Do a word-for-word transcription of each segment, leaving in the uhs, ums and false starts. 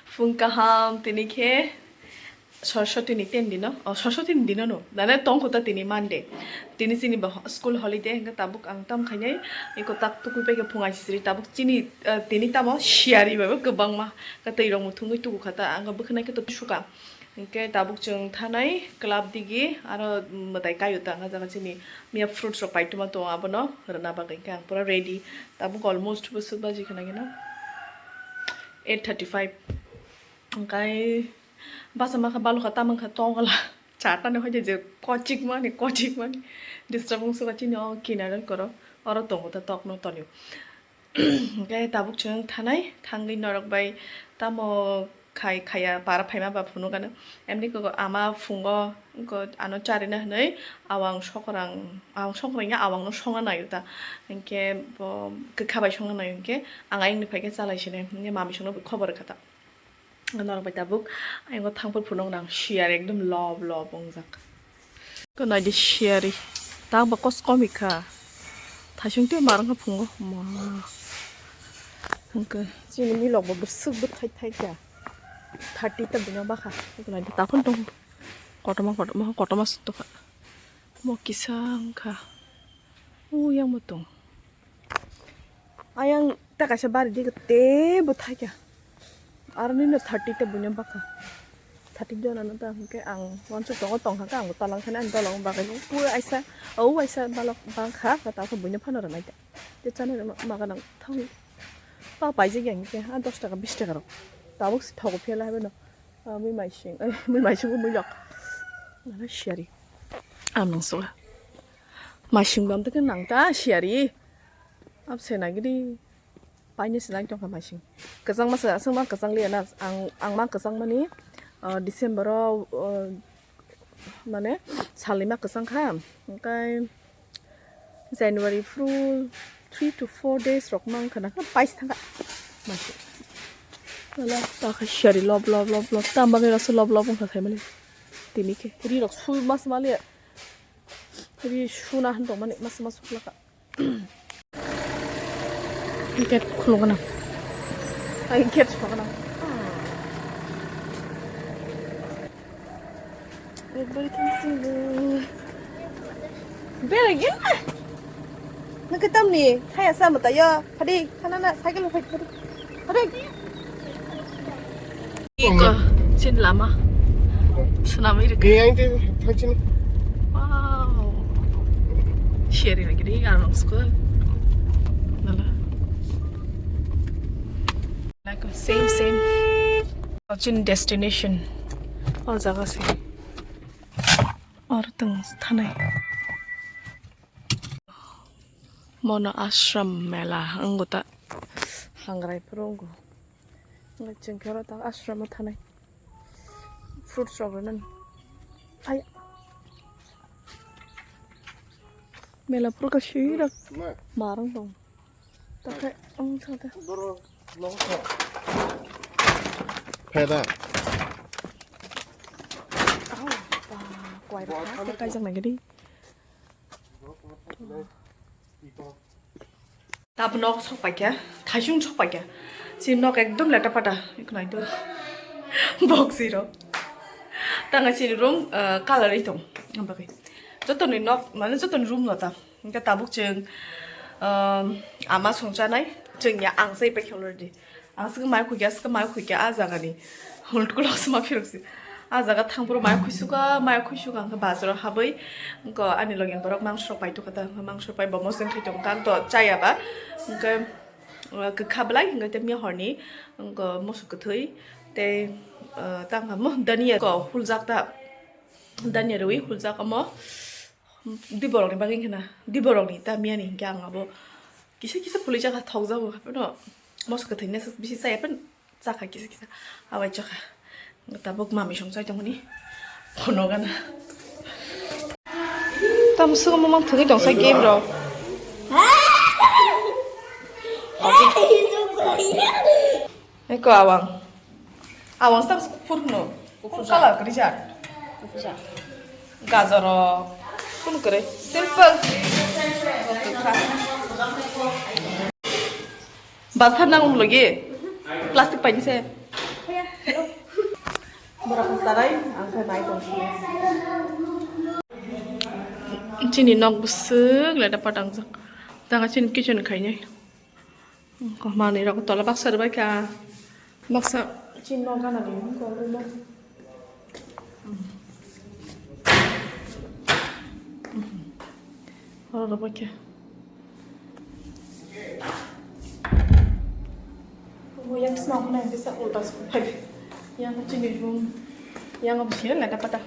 Phung kaham, tini khe Saraswati ni ten dino, oh, Saraswati ni dino no, nane tong kho ta tini Monday. Tini chini bo school holiday, hingke tabuk ang tam khainai, iko tak tukui pai khe phung aisiri, tabuk chini, eh, tini tamo siyari bai bo kwbangma, ka twi rok muthungui tuku kha ta, ang bwkhwnai khe to suka. Hingke tabuk chwng thanai club digi, aro mwtai kaio ta, ang jaga chini miya fruits rok paituma tongo, abono rwna bagwi hingke ang pura ready. Tabuk almost bwswk baji khna gino eight thirty five. Hingkai basa makha balokha tamang kha tongla. Chatani hoide je kochik mani, kochik mani. Disturb wngsuka chini o kinaro koro. Oro tongo ta tokno tolio. Hingke tabuk chwng thanai, thangwi norok bai tamo khai khaya para phaima ba phunukano. Emni koko ama phungo, ko ano charina hinwi awang sokrang, awang sokrangya awangno songna naio ta. Hingke bo kwkha bai songna naio hingke ang ayangni phaikhe chalai sinai. Hingke mami songno khobor rwkha ta. Norok bai tabuk ayang o thangpor phunuk nang siyar ekdom lob lob wngjak. Ko nai di siyari. Tang ba kos komi kha. Thaisung tei marang kha phungo. Ma. Hwnkhe chini milok bo bwswk bwthai thai kha. Thirty ta bini bakha. Ko nai di takhon tong. Kotorma kotorma kotorma suk tokha. Mo kisa wngkha. Uyang bo tong. Ayang ta kaisa bari di tebo thaikha. Aro nini thirty ta buino bakha. Thirty jona no ta hwnkhe ang wansuk tongo tongkha khe ang bo talang thani ani dolong bagwi pura aisa o aisa balok bangkha ta khe buino phano rwnai ta. Te chana rwma maga nang thangwi. Pa paijak yang khe a dos taka bis taka rok. Tabuk se thogo phela hai bono. Ah, mui maising, eh, mui maising bo mui lok. Nana siyari. Ang nang suka. Maising bam teke nang ta siyari. Ap se nagidi. Paine se nang tongkha maising. Kwchang masa aswng ma kwchang liya na. Ang, ang ma kwchang mani, ah, December o, ah, mane salni ma kwchang kha. Hingkai January phuru three to four days rok mang khana khe pais thangkha. Masi. Wala ta khe siyari lob lob lob lob. Tam bagwi rokse lob lob wngkha khaimani. Tini khe ri rok su mas mali. Ri suna han tongmani mas mas suklaka. Gate khulugana. Ai gate khulugana. Everybody can see you. Bera gel. Nang kitam ni, thaya sa mata ya. Phadi, khana na, cycle phadi, phadi. Phadi. Iko, chin lama. Tsunami rik. Ni yang tu, thachin. Wow. Share lagi ni, arong school. Nala. Like same same. Chin destination. O jaga se. Or tang thanai. Mono ashram mela wngkha ta hangrai phuru wngkha. Wngkha chwng khe oro ta ashram o thanai fruits rok rwnani. Ai. Mela phuru khe swi rok marang tong. Ta khe ang thang ta. Pheda. Au, ba, kwai rok ta se kaijak nai gidi. Tab nok sok paikha, thaisung sok paikha. Si nok ekdom leta pata, ikhwnaito. Box zero. Tanga chini room, uh, color wi tong. Ang bagwi. Jotoni nok, mane jotoni room no ta. Hingke tabuk chwng, um, ama songchanai. Chwng ya ang sai paikha already. Ang saka mai khuikya, saka mai khuikya a jaga ni. Hultukulok sima phirok si. A jaga thangphuru mai khuisuka, mai khuisuka hwnkhe bazaro habwi. Wngkha ani logi borok mangso rok pai tukha ta, mangso rok pai bo mosong khai tongkha, ang to chaya ba. Hwnkhe, uh, kwkha belai, hwnkhe tei miya horni, wngkha moso kwthwi, tei, uh, tangkha mo dania ko huljak ta. Dania rwi huljak omo. Di borokni bagwi wngkha na, di borokni ta miyani hinkhe ang abo kisa kisa phulijak kha thokjago, haphano moso kwthwini bisi chaya phano chakha kisa kisa, abai chakha. Tabuk mami song chai tongmani phono gana. Tamo sugo mamang thwgwi tongsa game rok. Eko awang. Awang stang kuphur no. Kuphur color kwrwi jak. Kuphur jak. Gajor rok. Kun kwrwi. Simple. Basa nang um logi. Plastic paini se. Borok kha sarai, ang khe bai tong sini. Chini nok bwswk le da patang jak. Tanga chini kitchen khainai. Ko manwi rok tola baksa rwbai kha. Baksa chini nok gana di ko room o. Oro rwbai kha. Bo yang sma hwnna hwnkhe sa ulta song phai. Yang chini room. Yang bo sini lada pata.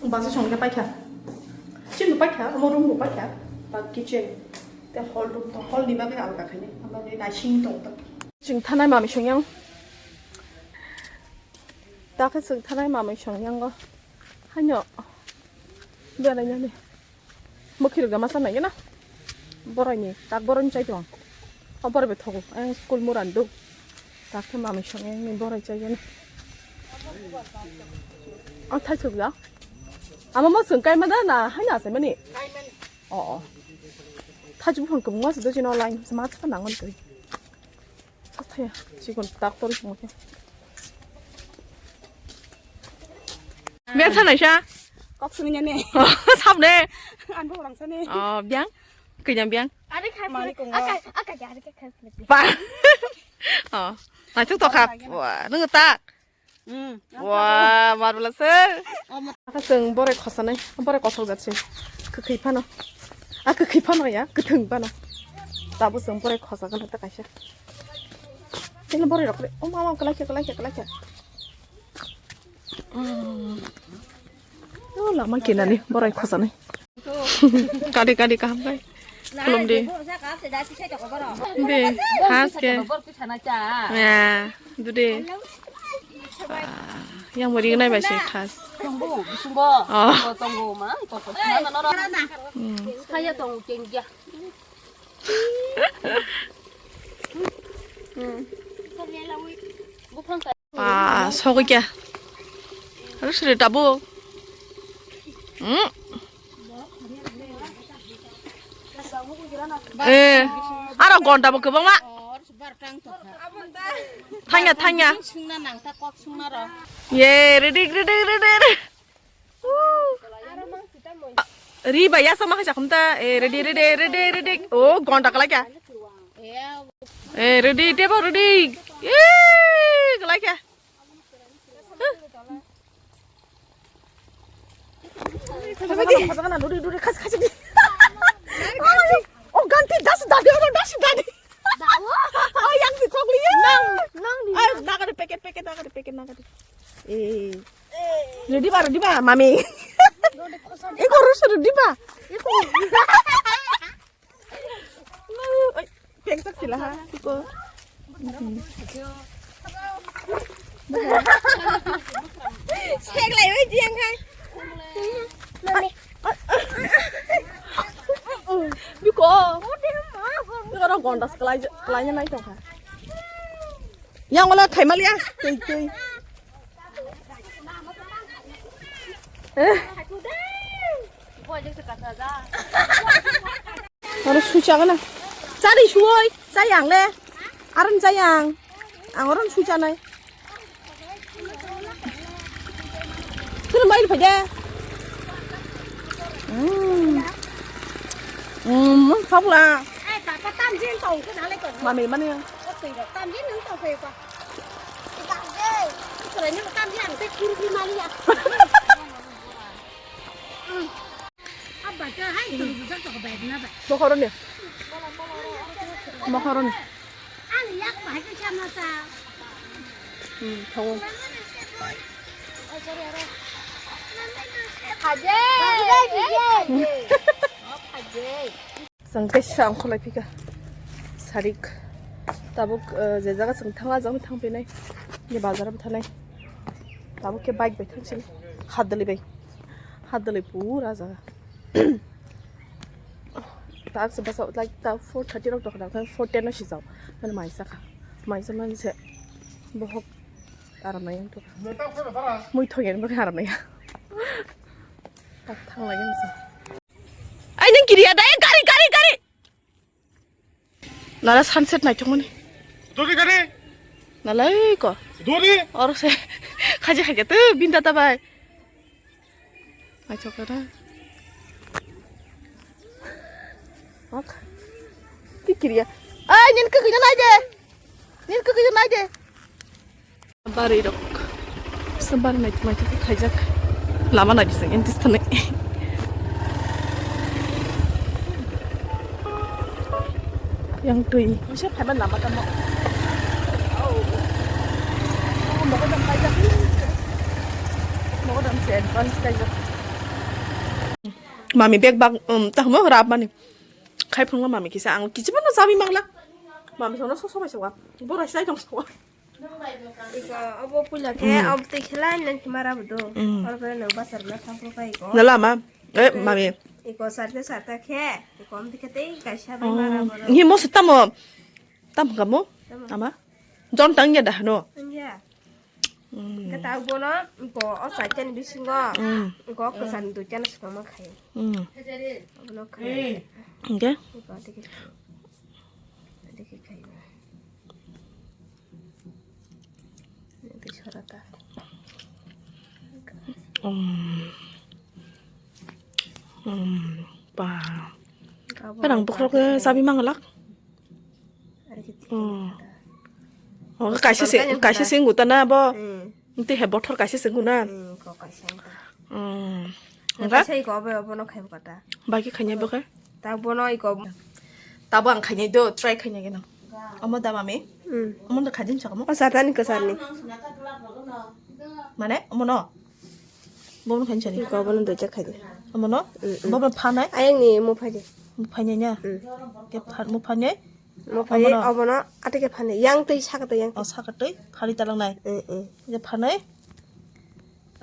Basa song khe paikha. Chini paikha, omo room bo paikha. Ta kitchen. Te hall room to hall ni bagwi alga khaini. Amo ni naising tong ta. Chwng thanai mami song yang. Ta khe chwng thanai mami song yang go. Haino. Belai nani. Mwkhirok da masa nai gana. Boroi ni, tak boroi ni chai tong. O boroi bai thogo. Ayang school muran do. Tak khe mami song yang ni boroi chai gana. Ang thai thuk da. Ama mo sung kai ma da na, hai na sai mani. O, o. Thai chu phang kung ma se do jino line, ma cha nang ngan kai. Athaya, chikon tak tor sung ke. Biang thanai sa? Kok sungnya ne. Sab ne. An bo rang sa ne. Oh, biang. Kanyang biang. Ari khai. Mani kong. Aka, aka, ari khai. Pa. Oh. Naituk to khap. Wah, nung tak. Hmm. Wah, marvelous sir. Aka sung borai khosanai, borai kosok jat se. Kwkhwi phano. A kwkhwi phano ya, kwthwng phano. Tabo sung borai khosa gana ta kaisa. Tele borai rok. O mama, kalaikha, kalaikha, kalaikha. Mm. O lama kinani borai khosanai. Kadi kadi kaham kai. Khulum di. Be, khas ke. Ya, dude. Ah, yang bori nai bai se khas. Tongo, bisingbo. Oh. Tongo, ma, tongo. Hmm. Saya tongo, kengja. Hmm. Buphang ka- Ah, sogwi kya? Harus sudah tabu. Hmm. Eh, aro gonda bo kwbangma. Thangya, thangya. Ye, ready, ready, ready, ready. Ri ba ya sama khe sakhum ta. Eh, ready, ready, ready, ready. Oh, gonda kalai kya? Eh, ready, tebo ready. Eh, kalai kya? Khajak na, duri, duri, khas, khas, di. Oh, ganti, das, dadi, oh, das, dadi. Oh, yang si kok liya. Nang, nang di. Ay, nagari packet, packet, nagari packet, nagari. Eh. Ready ba, ready ba, mami. Eko rusu ready ba. Eko. Ai, pengsak sila ha, eko. Seklai bai diang hai. Mami. Biko. Biko ro gondas kalai, kalai nai tongkha. Yang ola thaimalia. Tei, tei. Eh. Oro suichagana. Chari suoi, chayang le. Aron chayang. Ang oron suichanai. Tini mail phaide. Hmm. Hmm, phakla. Mami, mani. Mokhoroni. Mokhoroni. Hmm, thango. Chwng kaisa ongkhorlai phika. Sarik. Tabuk, eh, je jaga chwng thang, ah jagani thang phinai. Ni bazar bo thanai. Tabuk khe bike bai thang sini. Hadali bai. Hadali pura jaga. Tak se basa, like, ta four thirty rok tokha, four ten no sijao. Mane maisa kha. Maisa mane se bohok aram nai wngkha. Mui thok yani bagwi aram nai. Tak thang lai wngsa. Ai, nang kiriya da, eh, gari, gari, gari. Nara sunset naithok mani. Dodi kare. Nalai ko. Dodi. Or se khaji khaji tu binda ta bai. Ai chokra. Ok. Tikiriya. Ai nin ka kanya nai de. Nin ka kanya nai de. Bari rok. Sebar nai mai khaijak. Lama nai diseng entis thanai. Yang twi. Masa phaiman lama tamo. Oh, nogo dam kaijak. Nogo dam se advance kaijak. Mami bag bag, um, tah mo rap mani. Khai phungla mami kisa ang kichibano chabi mangla. Mami sono so so bai sawa. Bora sai dong sawa. Iko, obo puila khe, hmm, obo twi khela, nang khima rabu do. Hmm. Oro khe nang basar na thang pro kai iko. Nala ma? Eh, mami. Iko sarta sarta khe, iko om dikhe tei kaisa bai mara boro. Ni mo se tamo. Tam kamo? Tamo. Ama? Jon tang ya dah no? Tang ya. Hmm. Khe ta bono, iko o saitani bisingo, hmm, iko kwcham duitani swkangma khai. Hmm. Abono khai. Hingke? Iko dikhe. Dikhe khai. Tei sora ta. Um. Um. Pa. Abo perang bai bukrok ta. Sabi mangalak. Ari kiti. Oh. Oh, kaisa se, kaisa se ngutana bo. Hmm. Tei he bothor kaisa se nguna. Hmm, ko kaisa ngutana. Hmm. Enggak? Kaisa iko obo, obo no khai bukata. Bagi khanya bo khai? Ta bono iko. Tabo ang khainai do, try khainai gano. Omo da mami? Hmm. Omo da khaidin chakamo? O satani kwcharni. Mane, omo no? Bono khain chani. Iko obo no doja khaidi. Omo no? Hmm, hmm. Bobo phanai? Ayang ni mo phaidi. Mo phainai nya? Hmm. Ke phan, mo phainai? Mo phaidi, omo no? Obo no ate ke phanai. Yang tei saka tei yang. O saka tei, phari talang nai. Hmm, hmm. Ke phanai?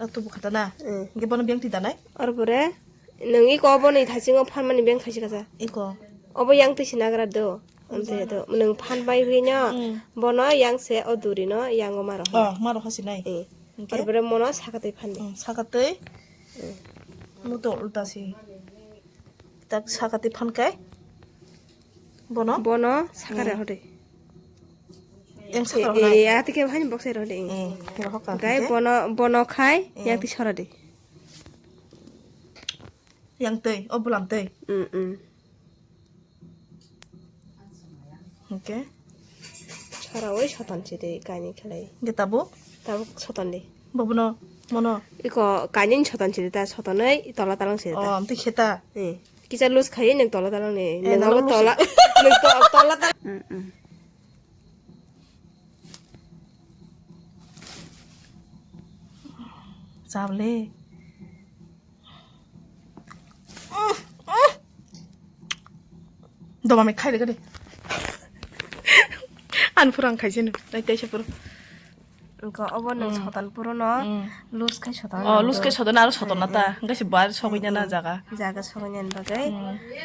O tubu khata na? Hmm. Hingke bono beng twi danai? Ar pore nwng iko obo ni thasingo phanmani beng thaisi kasa. Iko. Obo yang twi sinagra do. Amte do. Nwng phan bai hui no. Hmm. Bono yang se o duri no yang o maro. Oh, maro hasi nai. Eh. Hingke? Ar pore mono saka twi phan di. Hmm, saka twi. Hmm. Muto ulta si. Tak sakati phan kai. Bono? Bono sakare hode. Yang sakare hode. Eh, ati ke bhai box hode. Eh, kira hoka. Gai bono, bono khai, eh, yang ti sora de. Yang tei, o bulam tei. Mm, mm. Oke. Sara oi sotan si de kaini khelai. Ge tabuk? Tabuk sotan de. Bobono, mono. Iko kaini sotan si de ta sotanoi tola talang si de ta. Oh, amte kheta. Eh. Kisa lose khai nwng tola talang ni. Eh, nwng abo tola, nwng to-, tola talang. Mm, mm. Chable. Doma me khai de. An purang khai jenu. Nai taisa puro. Engko obo nwng sotan puro no lose khai sotan. Oh, lose khai sotan aro sotan na ta. Engko se bar sogwi na jaga. Jaga sogwi na bagwi.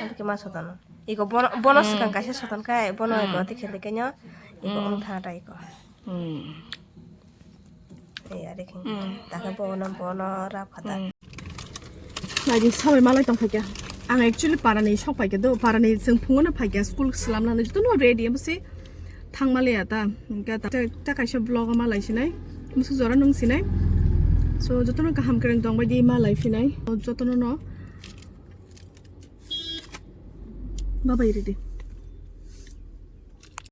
Amke ma sotan. Iko bono, bono swkang kaisa soton kai, bono iko tikhe de kenyo, iko wng thana ta iko. Hmm. Ei, ari khe. Hmm. Takhe bono, bono rap khata. Hmm. Naidi sabai malai tong phaikha. Ang actually parani sok paikha do, parani chwng phungono phaikha, school slamnani jotono ready, abo se thangma leya ta. Hingkhe ta, ta kaisa vlog o malai sinai, musu jora nung sinai. So, jotono kaham kwrwng tong baidi malai phinai. Jotono no. Bye bye, ready.